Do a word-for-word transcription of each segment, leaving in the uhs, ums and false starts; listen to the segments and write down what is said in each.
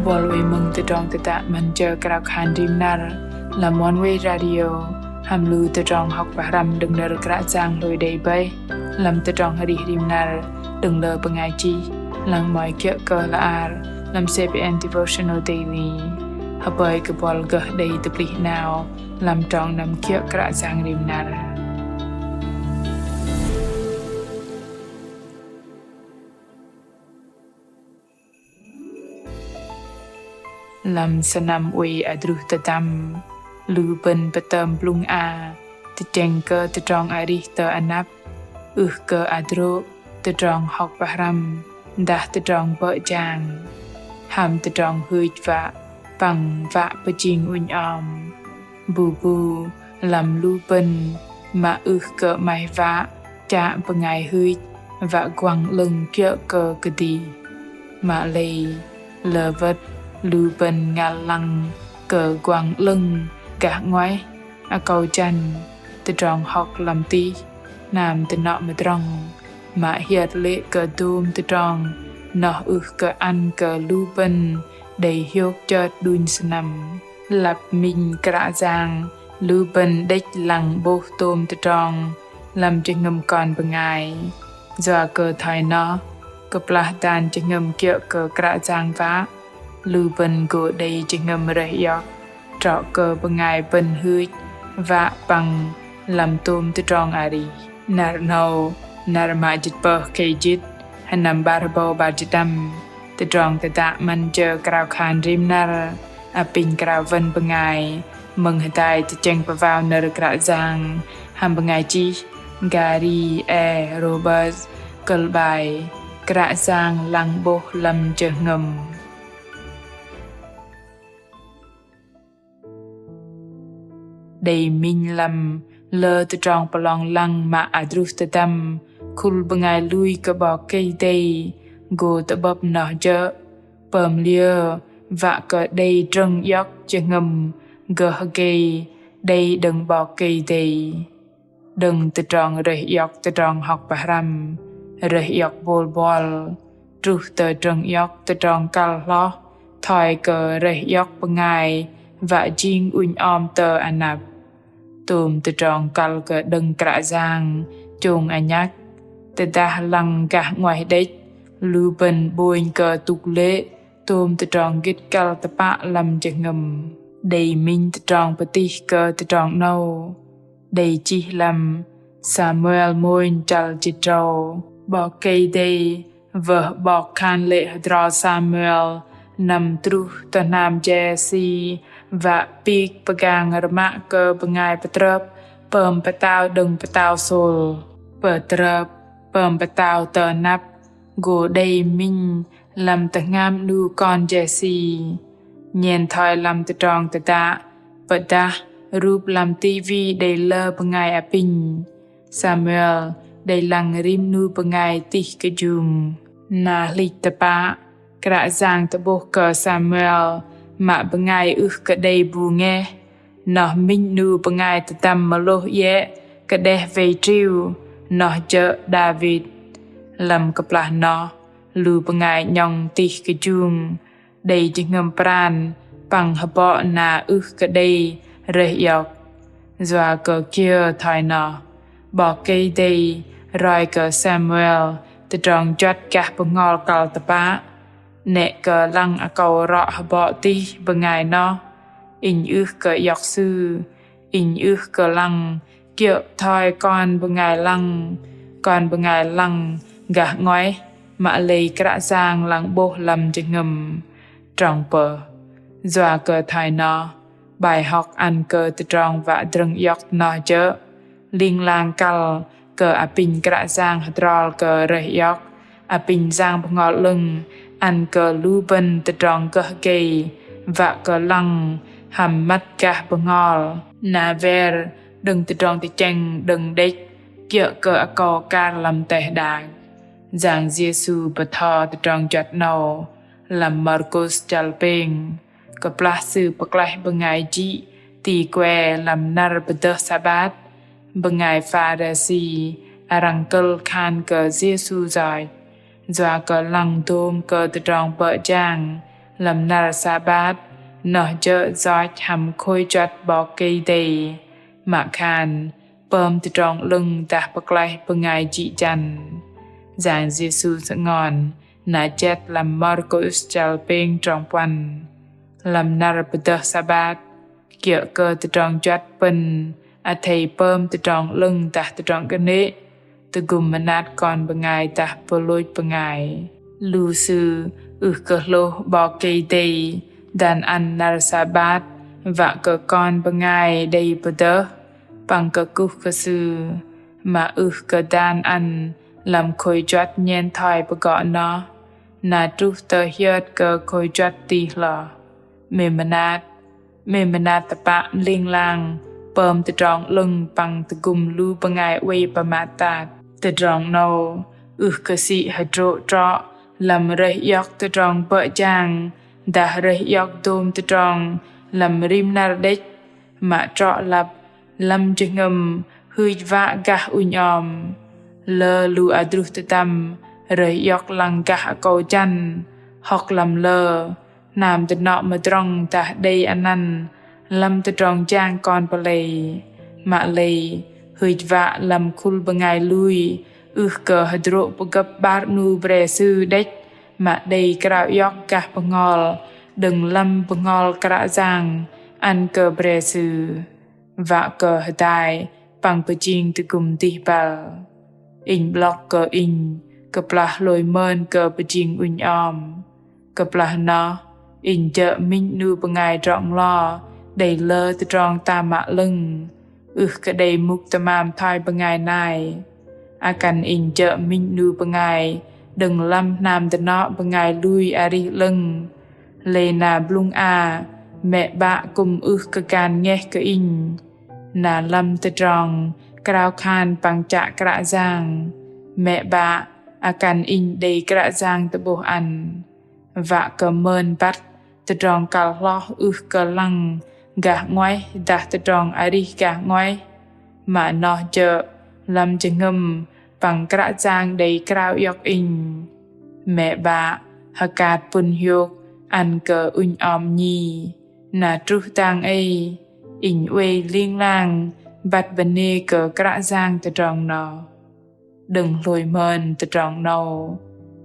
Buăl oei mơ̆ng tơdrong tơdă 'Măn jơ krao khan rim năr lăm Oneway Radio hăm lu tơdrong hŏk pơhrăm đơ̆ng nơ̆r Kră Yang hlôi đei bơih lăm tơdrong arih rim năr đơ̆ng lơ bơngai chih, lăng mă kiơ̆ kơ hla ar lăm CBN Devotional Daily. Hơpơi kơ buăl gơh đei tơplih 'nao lăm trong năm kiơ̆ Kră Yang rim năr. Lăm sơnăm oei adruh tơdăm, lu bơ̆n pơtơm blŭng a tơchĕng kơ tơdrong arih tơ anăp, ưh kơ adrô̆ tơdrong hŏk pơhrăm dah tơdrong bơ̆ jang, hăm tơdrong hưch wă păng wă pơjing ŭnh om. Bu bu lăm lu bơ̆n mă ưh kơ 'maih wă chă bơngai hưch wă guăng 'lơ̆ng kiơ̆ kơ kơdih. Mă lei lơ wơ̆t lu bơ̆n ngăl lăng kơ guăng 'lơ̆ng gah 'nguaih, akâu jăn, tơdrong hŏk lăm tih, hnam tơnŏ mơdrŏng, mă hiơt lê̆ kơ dôm tơdrong noh ưh kơ ăn kơ lu bơ̆n đei hiôk chơt đunh sơnăm. Lăp minh Kră Yang, lu bơ̆n đĕch lăng 'bôh tôm tơdrong lăm jơhngơ̆m kon bơngai. Yua kơ thoi noh, kơplah dan jơhngơ̆m kiơ̆ kơ Kră Yang wă, lu bơ̆n gô đei jơhngơ̆m rơih iŏk trŏ kơ bơngai bơ̆n hưch wă păng lăm tôm tơdrong arih. Năr 'nâu, năr mă jĭt pơh khei jĭt, sơnăm 'bar hơbâu 'bar jĭt pơđăm, tơdrong tơdă 'Măn jơ krao khan rim năr apinh krao wơ̆n bơngai mơ̆ng hơdai tơchĕng pơwao nơ̆r Kră Yang hăm bơngai chih Gary E. Roberts, kơ̆l 'bai Kră Yang lăng 'bôh lăm jơhngơ̆m. Đei minh lăm lơ tơdrong pơlong lăng mă adruh tơdăm, khul bơngai lui kơ 'Bok Kei-Dei gô tơ'bơ̆p noh jơ̆, pơm liơ wă kơ đei drơ̆ng iŏk jơhngơ̆m gơh gei đei đơ̆ng 'Bok Kei-Dei. Đơ̆ng tơdrong rơih iŏk tơdrong hŏk pơhrăm, rơih iŏk bôl buăl, truh tơ drơ̆ng iŏk tơdrong kăl hloh, thoi kơ rơih iŏk bơngai wă jing ŭnh om tơ anăp. Tôm tơdrong kăl kơ đơ̆ng Kră Yang chông anhăk, tơdah lăng gah 'nguaih đĕch, lu bơ̆n 'bônh kơ tŭk lê̆ tôm tơdrong gĭt kăl tơpă lăm jơhngơ̆m. Đei minh tơdrong pơtih kơ tơdrong 'nâu. Đei chih lăm Samuel mônh chăl jĭt tơdrâu. 'Bok Kei-Dei wơh 'bok khan lê̆ hơdrol Samuel năm truh tơ hnam Jêsi wă pik pơgang rơmă kơ bơngai pơtrơp pơm pơtao đơ̆ng pơtao Sôl. Pơtrơp pơm pơtao tơ anăp gô đei minh lăm tơhngam 'nu kon Jêsi. Nhen thoi lăm tơdrong tơdă pơdah rup lăm tivi đei lơ bơngai apinh, Samuel đei lăng rim 'nu bơngai tih kơjung. Na hlĭch tơpă, Kră Yang tơ'bôh kơ Samuel mă bơngai ưh kơ đei bu ngeh, noh minh 'nu bơngai tơdăm mơlôh iĕ kơđeh wei triu, noh jơ̆ Đavit. Lăm kơplah noh, lu bơngai 'nhŏng tih kơjung đei jơhngơ̆m pran păng hơbŏ na ưh kơ đei rơih iŏk. Yua kơ kiơ thoi noh, 'Bok Kei-Dei roi kơ Samuel tơdrong juăt gah bơhngol kăl tơpă. 'Nĕ kơ lăng akâu rŏ hơbŏ tih bơngai noh, inh ưh kơ iŏk sư, inh ưh kơ lăng kiơ̆ thoi kon bơngai lăng, kon bơngai lăng gah 'nguaih, mă lei Kră Yang lăng 'bôh lăm jơhngơ̆m. Trong pơh. Yua kơ thoi noh, bai hŏk ăn kơ tơdrong wă drơ̆ng iŏk noh jơ̆ ling lang kăl kơ apinh Kră Yang hơdrol kơ rơih iŏk, apinh Yang Bơhngol 'Lơ̆ng ăn kơ lu bơ̆n tơdrong gơh gei wă kơ lăng hăm măt gah bơhngol. Na wer đơ̆ng tơdrong tơchĕng đơ̆ng đĕch kiơ̆ kơ akâu kar lăm teh đak. Yang Yêsu bơtho tơdrong juăt 'nâu lăm Markôs chăl pêng. Kơplah Sư pơklaih bơngai jĭ ti kue lăm năr pơdơh Sabat, bơngai Pharisi arăng kơ̆l khan kơ Yêsu yoch, yua kơ lăng dôm kơ tơdrong bơ̆ jang Lăm năr Sabat, noh jơ̆ yoch hăm khôi juăt 'Bok Kei-Dei, mă khan pơm tơdrong 'lơ̆ng dah pơklaih bơngai jĭ jăn. Yang Yêsu sơngon, na jet lăm Markôs chăl pêng trong puăn. Lăm năr pơdơh Sabat, kiơ̆ kơ tơdrong juăt pơ̆n, athei pơm tơdrong 'lơ̆ng dah tơdrong kơnê̆, tơgŭm mơnat kon bơngai dah pơlôch bơngai. Lu sư ưh kơ hlôh 'Bok Kei-Dei dan ăn năr Sabat, wă kơ kon bơngai đei pơdơh, păng kơkuh kơ Sư, mă ưh kơ dan ăn lăm khôi juăt nhen thoi pơgŏ noh, na truh tơ hiơt kơ khôi juăt tih hloh. 'Mêm mơnat, 'mêm mơnat tơpă ling lang pơm tơdrong 'lơ̆ng păng tơgŭm lu bơngai oei pơmat tat. Tơdrong 'nâu ưh kơ sĭ hơdrô̆ trŏ lăm rơih iŏk tơdrong bơ̆ jang dah rơih iŏk dôm tơdrong lăm rim năr đĕch, mă trŏ lăp lăm jơhngơ̆m hưch wă gah ŭnh om. Lơ lu adruh tơdăm rơih iŏk lăng gah akâu jăn, hŏk lăm lơ hnam dơnŏ mơdrŏng dah đei anăn lăm tơdrong jang kon pơlei. Mă lei hưch wă lăm khul bơngai lui ưh kơ hơdrô̆ pơgơ̆p 'bar 'nu bre sư đĕch, mă đei krao iŏk gah bơhngol đơ̆ng lăm bơhngol Kră Yang ăn kơ bre sư, wă kơ hơdai păng pơjing tơgŭm dih băl. Inh 'blŏk kơ inh kơplah hlôi mơn kơ pơjing ŭnh om. Kơplah noh, inh jơ̆ minh 'nu bơngai drŏ-nglo đei lơ tơdrong tam mă 'lơ̆ng, ưh kơ đei mŭk tơmam thoi bơngai nai. Akăn inh jơ̆ minh 'nu bơngai đơ̆ng lăm hnam dơnŏ bơngai lui arih 'lơ̆ng. Lei na blŭng a, mĕ 'bă kư̆m ưh kơ gan ngeh kơ inh. Na lăm tơdrong krao khan păng chă Kră Yang, mĕ 'bă akăn inh đei Kră Yang tơ'bôh ăn. Wă kơ mơn băt tơdrong kăl hloh ưh kơ lăng gah 'nguaih dah tơdrong arih gah 'nguaih. Mă noh jơ̆ lăm jơhngơ̆m păng Kră Yang đei krao iŏk inh. Mĕ 'bă hơkat pŭn hiôk ăn kơ ŭnh om nhi. Na truh dang ei, inh oei ling lang băt bơnê kơ Kră Yang tơdrong noh. Đơ̆ng hlôi mơn tơdrong 'nâu,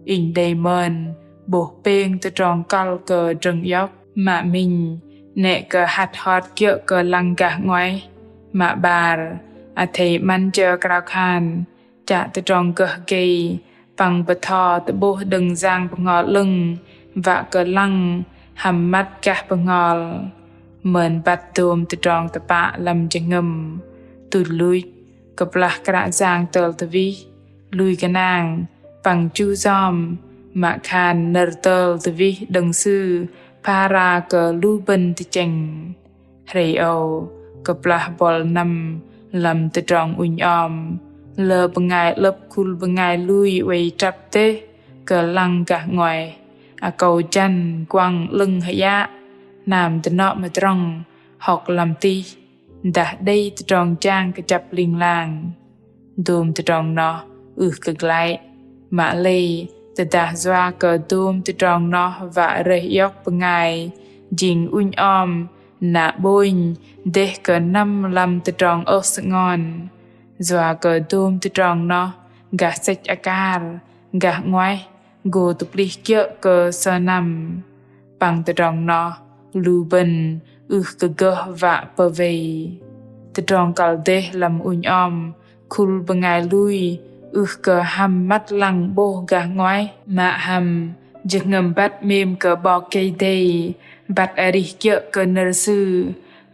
inh đei mơn 'bôh pêng tơdrong kăl kơ drơ̆ng iŏk. Mă minh, 'nĕ kơ hăt hot kiơ̆ kơ lăng gah 'nguaih. Mă 'bar, athei 'măn jơ krao khan, chă tơdrong gơh gei păng bơtho tơ'bôh đơ̆ng Yang Bơhngol 'Lơ̆ng, wă kơ lăng hăm măt gah bơhngol. Mơn băt dôm tơdrong tơpă lăm jơhngơ̆m, tuch luch kơplah Kră Yang tơl tơwih, lui gơnang păng chu yom, mă khan nơ̆r tơl tơwih đơ̆ng Sư phara kơ lu bơ̆n tơchĕng. Hrei âu, kơplah buăl năm lăm tơdrong ŭnh om, lơ bơngai 'lơ̆p khul bơngai lui oei trăp dêh kơ lăng gah 'nguaih, akâu jăn guăng 'lơ̆ng hơyă, hnam dơnŏ mơdrŏng, hŏk lăm tih, dah đei tơdrong jang kơjăp ling lang. Dôm tơdrong noh ưh kơ glăi. Mă lei, tơdah yua kơ dôm tơdrong noh wă rơih iŏk bơngai jing ŭnh om, na 'bônh dêh kơ năm lăm tơdrong ơh sơngon. Yua kơ dôm tơdrong noh gah sĕch akar, gah 'nguaih, gô tơplih kiơ̆ kơ sơnăm. Păng tơdrong noh lu bơ̆n ưh kơ gơh wă pơwei. Tơdrong kăl dêh lăm ŭnh om khul bơngai lui ưh kơ hăm măt lăng 'bôh gah 'nguaih, mă hăm jơhngơ̆m băt 'mêm kơ 'Bok Kei-Dei, băt arih kiơ̆ kơ nơ̆r Sư,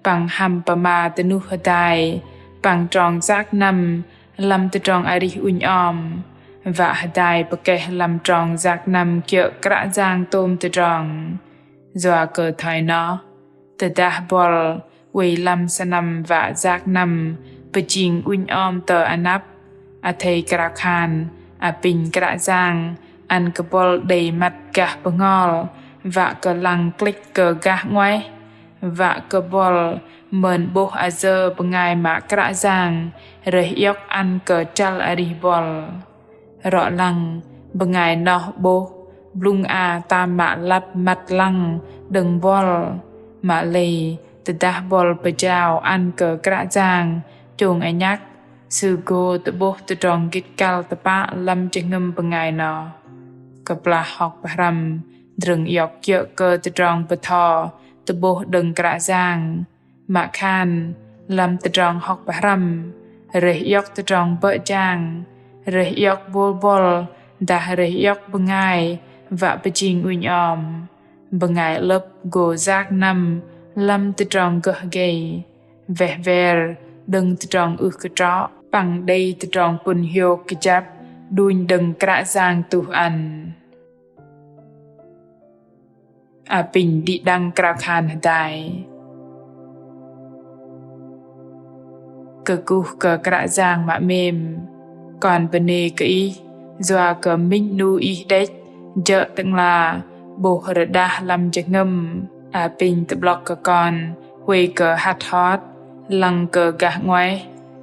păng hăm pơma tơnuh hơdai păng trong yak năm lăm tơdrong arih ŭnh om, wă hơdai pơkeh lăm trong yak năm kiơ̆ Kră Yang tôm tơdrong. Yua kơ thoi noh, tơdah buăl oei lăm sơnăm wă yak năm pơjing ŭnh om tơ anăp, athei krao khan apinh Kră Yang ăn kơ buăl đei măt gah bơhngol, wă kơ lăng klĕch kơ gah 'nguaih, wă kơ buăl mơn 'bôh ayơ bơngai mă Kră Yang rơih iŏk ăn kơ chăl arih buăl. Rŏ lăng bơngai noh 'bôh Blŭng a tam mă lăp măt lăng đơ̆ng buăl, mă lei tơdah buăl pơjao ăn kơ Kră Yang chông anhăk, Sư gô tơ'bôh tơdrong gĭt kăl tơpă lăm jơhngơ̆m bơngai noh. Kơplah hŏk pơhrăm, drơ̆ng iŏk kiơ̆ kơ tơdrong bơtho tơ'bôh đơ̆ng Kră Yang. Mă khan, lăm tơdrong hŏk pơhrăm, rơih iŏk tơdrong bơ̆ jang, rơih iŏk bôl buăl, dah rơih iŏk bơngai wă pơjing ŭnh om. Bơngai 'lơ̆p gô yak năm lăm tơdrong gơh gei, weh wer đơ̆ng tơdrong ưh kơ trŏ, păng đei tơdrong pŭn hiôk kơjăp đunh đơ̆ng Kră Yang tuh ăn. Apinh đĭ đăng krao khan hơdai. Kơkuh kơ Kră Yang mă 'mêm, kon bơnê kơ Ih, yua kơ minh 'nu Ih đĕch, jơ̆ Tơ'ngla 'bôh rơđah lăm jơhngơ̆m. Apinh tơ'blŏk kơ kon, huay kơ hăt hot, lăng kơ gah 'nguaih,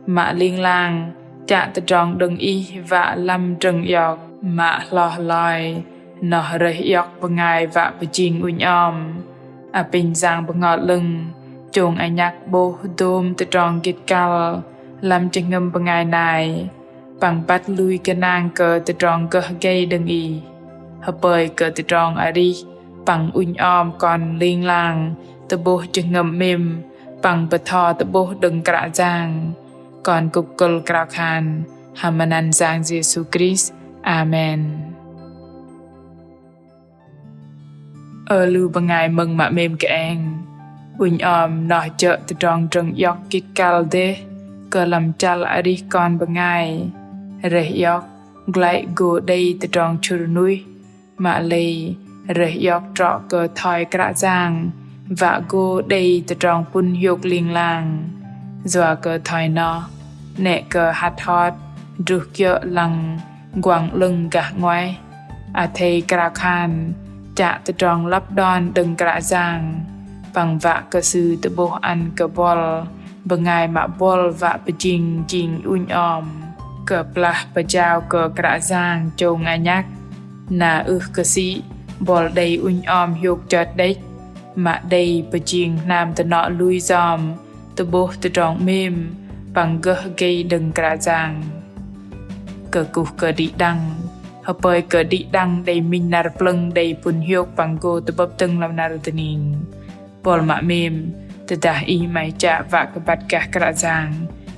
mă ling lang, chă tơdrong đơ̆ng Ih wă lăm drơ̆ng iŏk, mă hloh hloi, noh rơih iŏk bơngai wă pơjing ŭnh om. Apinh Yang Bơhngol 'Lơ̆ng, chông anhăk 'bôh dôm tơdrong gĭt kăl lăm jơhngơ̆m bơngai nai, păng băt lui gơnang kơ tơdrong gơh gei đơ̆ng Ih. Hơpơi kơ tơdrong arih păng ŭnh om kon ling lang tơ'bôh jơhngơ̆m 'mêm, păng bơtho tơ'bôh đơ̆ng Kră Yang. Kon kŭk kơ̆l krao khan hăm anăn Yang Yêsu Krist. Amen. Ơ lu bơngai mơ̆ng mă 'mêm kơeng, ŭnh om noh jơ̆ tơdrong drơ̆ng iŏk gĭt kăl dêh kơ lăm chăl arih kon bơngai. Rơih iŏk glăi gô đei tơdrong chŭr nuih, mă lei rơih iŏk trŏ kơ thoi Kră Yang, wă gô đei tơdrong pŭn hiôk ling lang. Yua kơ thoi noh, 'nĕ kơ hăt hot, druh kiơ̆ lăng Guăng 'Lơ̆ng gah 'nguaih, athei krao khan, chă tơdrong lăp đon đơ̆ng Kră Yang, păng wă kơ Sư tơ'bôh ăn kơ buăl bơngai mă buăl wă pơjing jing ŭnh om. Kơplah pơjao kơ Kră Yang chông anhăk, na ưh kơ sĭ buăl đei ŭnh om hiôk chơt đĕch, mă đei pơjing hnam tơnŏ lui yom, tơ'bôh tơdrong 'mêm, păng gơh gei đơ̆ng Kră Yang. Kơkuh kơ đĭ đăng, hơpơi kơ đĭ đăng đei minh năr plơ̆ng đei pŭn hiôk păng gô tơ'bơ̆p dơ̆ng lăm năr dơning. Buăl mă 'mêm, tơdah ih 'maih chă wă kơ băt gah Kră Yang,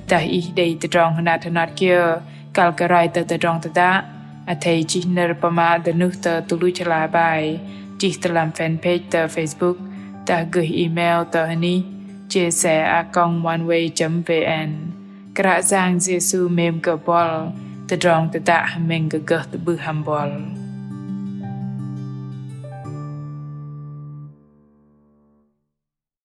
dah ih đei tơdrong hơnat hơnat kiơ, kăl kơ roi tơ tơdrong tơdă, athei chih nơ̆r pơma dơnuh tơ tơluch hla bơar, chih tơ lăm fanpage tơ Facebook, dah gơih email tơ hơnih chia sẻ a còng oneway chấm vn. Kră Yang Yêsu 'mêm kơ buăl, tơdrong tơdă hơmĕng kơ gơh tơ'bưh hăm buăl.